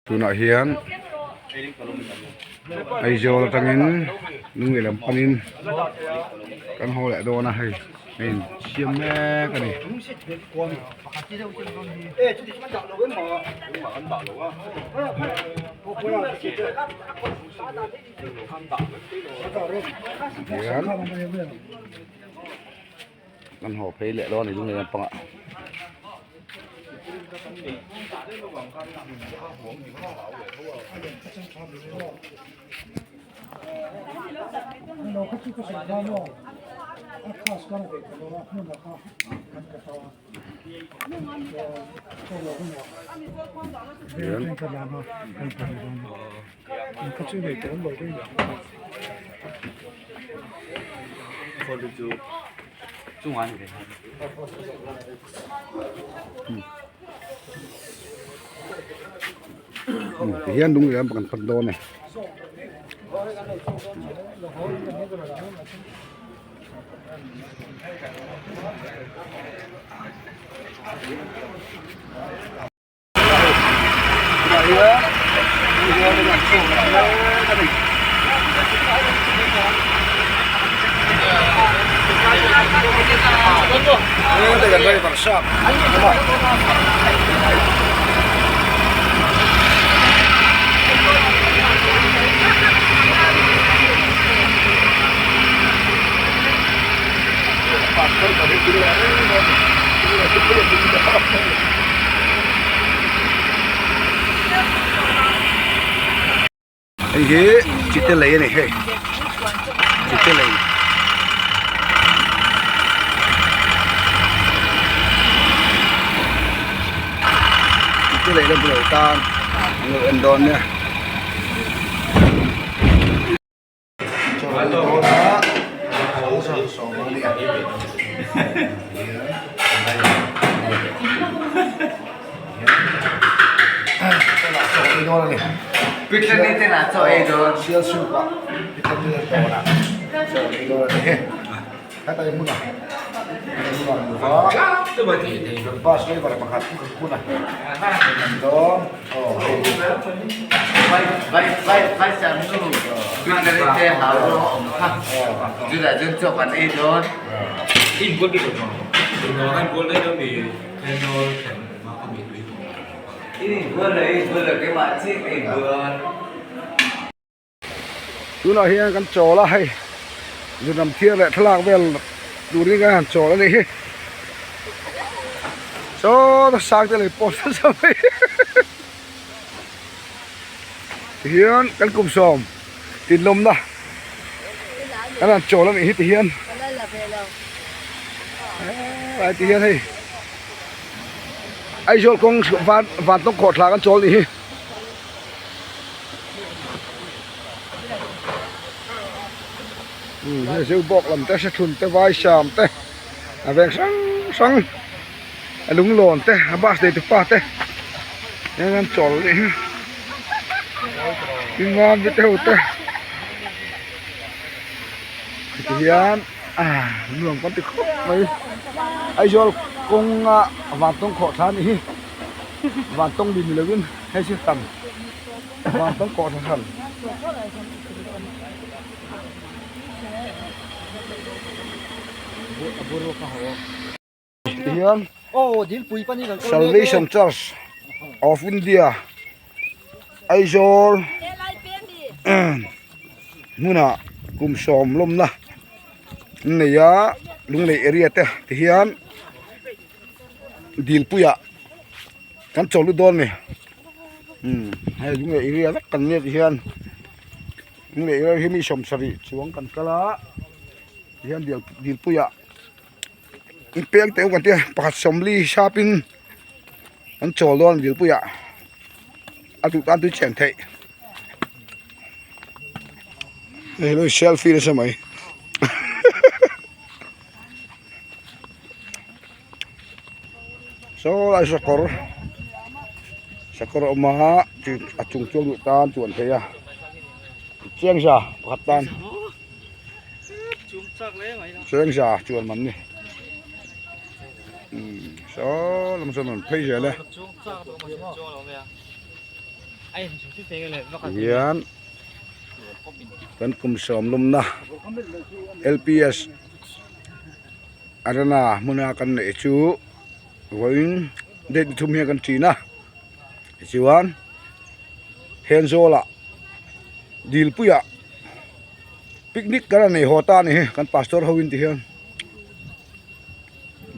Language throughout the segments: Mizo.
Tunah hian Aizawl atangin Lunglei lam panin kan haw leh dawn a hei a insiam mek a ni. Hian kan haw phei leh dawn a ni Lunglei lampangah. Tihian lung leh kan pan dawn e. Hei hi chite lei a ni hei chite lei chite lei la bulo tan an lo en dawn nia. Tunah hian kan chawl a hei zunram thiar leh thlalak vel turin kan han chawl a nih hi saw ta sang te leh pawh nasa mai tihian kan kum sawm tinlawmna kan han chawl a nih hi tihian helai tihian hei Aizawl kawng van vantawng khawhthla kan chawl a nih hi. Hei zeu bawk lam te hrethun te vaisam te a veng hrang hrang a lunglawn te a bus nei tupa te eng an chawl a nih hi tin mam te ho te heti hian ah nuam kan ti khawp mai Aizawl kawnga vantawng khawhthla a nih hi vantawng lui ni lovin hei chu hran vantawng khawhthla hran. Tihian Salvation Church of India Aizawl hmunah kum sawm lawmna an nei a Lunglei area te tihian dilpuiah kan chaw lut dawn a ni hei Lunglei area vek kan nia tihian Lunglei area hi mi sawmsarih chuang kan kal a tihian dil dilpuiah. Peng teuh kan tia pakhat sawmli sap in an chawl dawn dilpui ah a duh tan tui chhen theih hei lo selfie nasa mai saw lai sakawr sakawr a awm a a chung chuan duh tan chuan theih a chiang sa pakhat tan. Chengza chuan man ni saw lam sawn rawn phei zel e. Hian kan kum sawm lawmna lps arena hmuna kan neih chu vawiin date ni thum hian kan ṭin a tichuan Thenzawl ah Dilpui ah picnic kan rawn nei haw ta a ni hi kan pastor ho in ti hian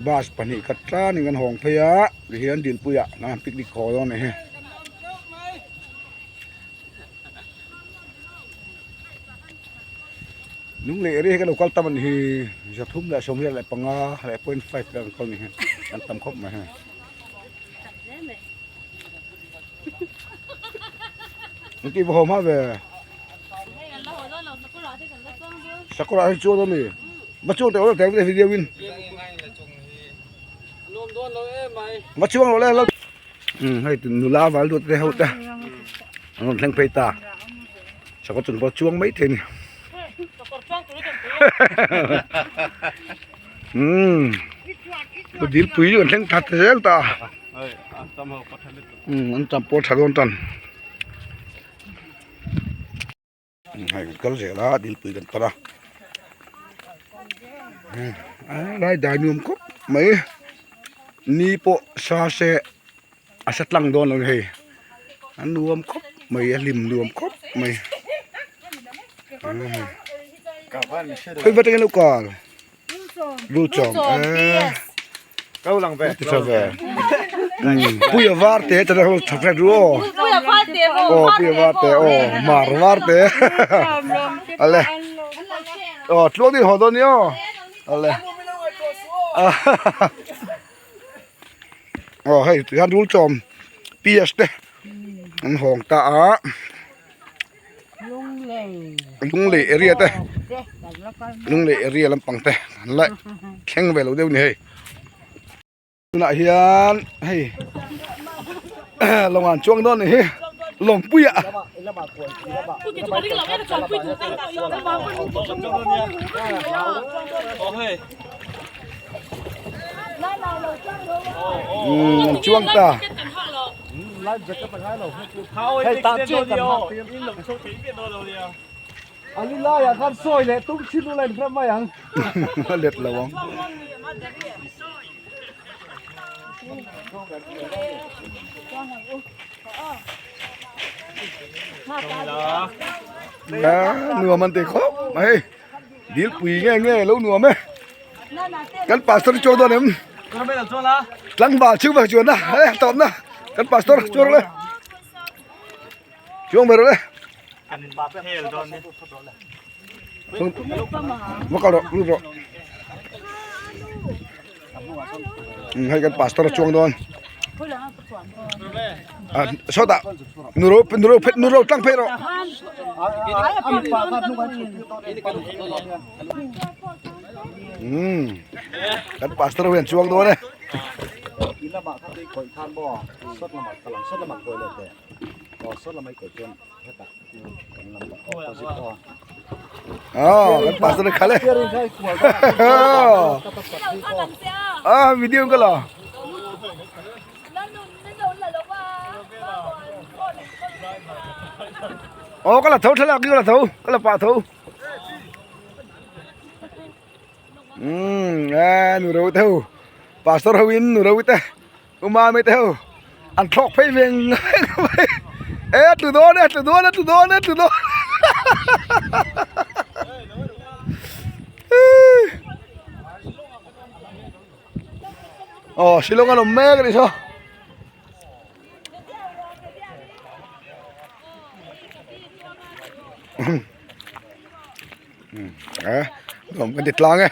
bus pahnih khat tlanin kan hawng phei a tihian Dilpui ah kan han picnic haw dawn a ni hi. Lunglei area hi kan lo kal tam a ni hi 375 leh point five vel kan kal a ni hi kan tam khawp mai hei. An tih va hma ve. Sakawr ah hi chuan ami. Va chuang teh rawh teh video in. Va chuang rawh le lo. Um hei nula val duat te ho te. An rawn thleng phei ta. Sakawr chung pawh chuang mai thei a ni. Umm dilpui chu an thleng that zel ta umm an tam pawh tha dawn tan hei kan kal zel a dilpui kan pan a a lai dai nuam khawp mai ni pawh sa se a sa tlang dawn lo a ni hei a nuam khawp mai a hlim nuam khawp mai khawi va tengin lo kal lu chawm eh ti tha ve puia var te tana ho tha fret ru aw aw puia var te aw mar var te ale aw tluang din haw dawn ni aw ale aw hei tihian rul chawm ps te an hawng ta a lunglei area te lunglei area lampang te an la thleng ve lo deuh a ni hei tunah hian hei lawng an chuang dawn a ni hi lawngpui ah. Umm an chuang ta. A let lo ang. Nuam an ti khawp mai. Dilpui nge nge lo nuam e. Kan pastor chuang dawn em? Tlangval chhung vek chuan na e tawp na kan pastor chuang le. Chuang ve rawh le. Va kal rawh lut rawh. Hei kan pastor a chuang dawn. Sawtah nuro nuro phet nuro tlang phei rawh. Umm kan pastor hian chuang dawn e. Aw kan pastor hi khalh e ah video ka la. Aw ka la tho thlalak hi ka la tho ka la pah tho. Umm a nu ro te ho pastor ho in nu ro te umami te ho an thlawk phei ve ngai mai e a tlu dawn e a tlu dawn a tlu dawn a tlu dawn aw shillong an awm mek anih saw. A nuam kan ti tlang e.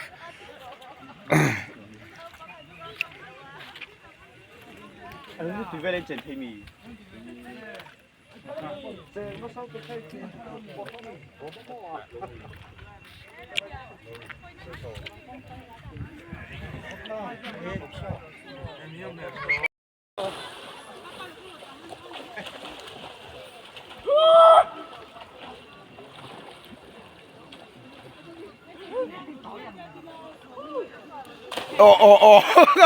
Aw aw aw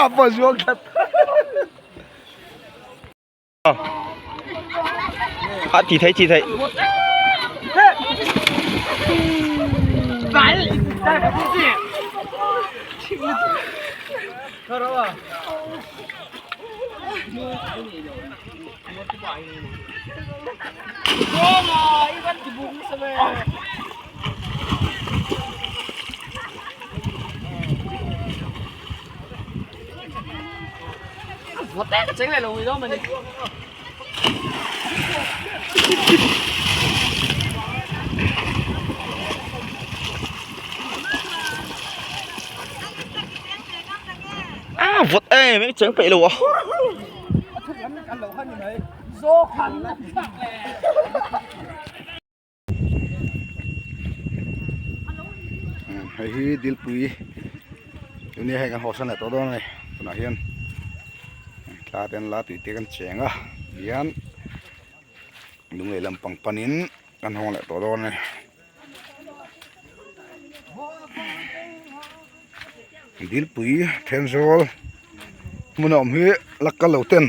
a pa zuang tlat. A ti thei ti thei. A vawt em em cheng peih lo a. Hei hi dilpui tuni hei kan hawsan leh tawh dawn a ni tunah hian thla te an la tui te kan cheng a hian lunglei lampang panin kan hawng leh tawh dawn a ni. Dilpui Thenzawl hmun a awm hi la kal lo ten.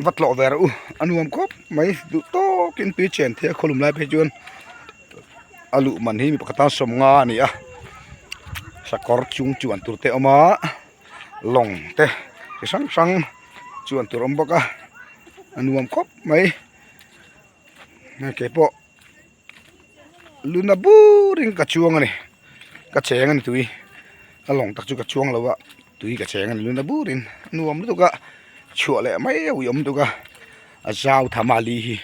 Va tlawh ve rawh u a nuam khawp mai duh tawkin tui chen thei a khawlum lai phei chuan a luh man hi mi pakhat tan sawmnga a ni a sakawr chung chuan tur te a awm a lawng te chi hrang hrang chuan tur a awm bawk a a nuam khawp mai keipawh luna burin ka chuang a ni ka cheng a ni tui a lawng tak chu ka chuang lo a tui ka cheng a ni luna burin a nuam lutuk a chhuah leh mai a ui awm lutuk a a zau tham a li hi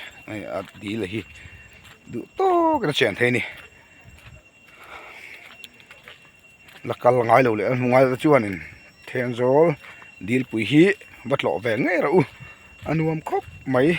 a dil hi duh tawkin a chen thei a ni la kal ngai lo leh a hmu ngai lo te chuanin Thenzawl dilpui hi va tlawh ve ngei rawh u a nuam khawp mai.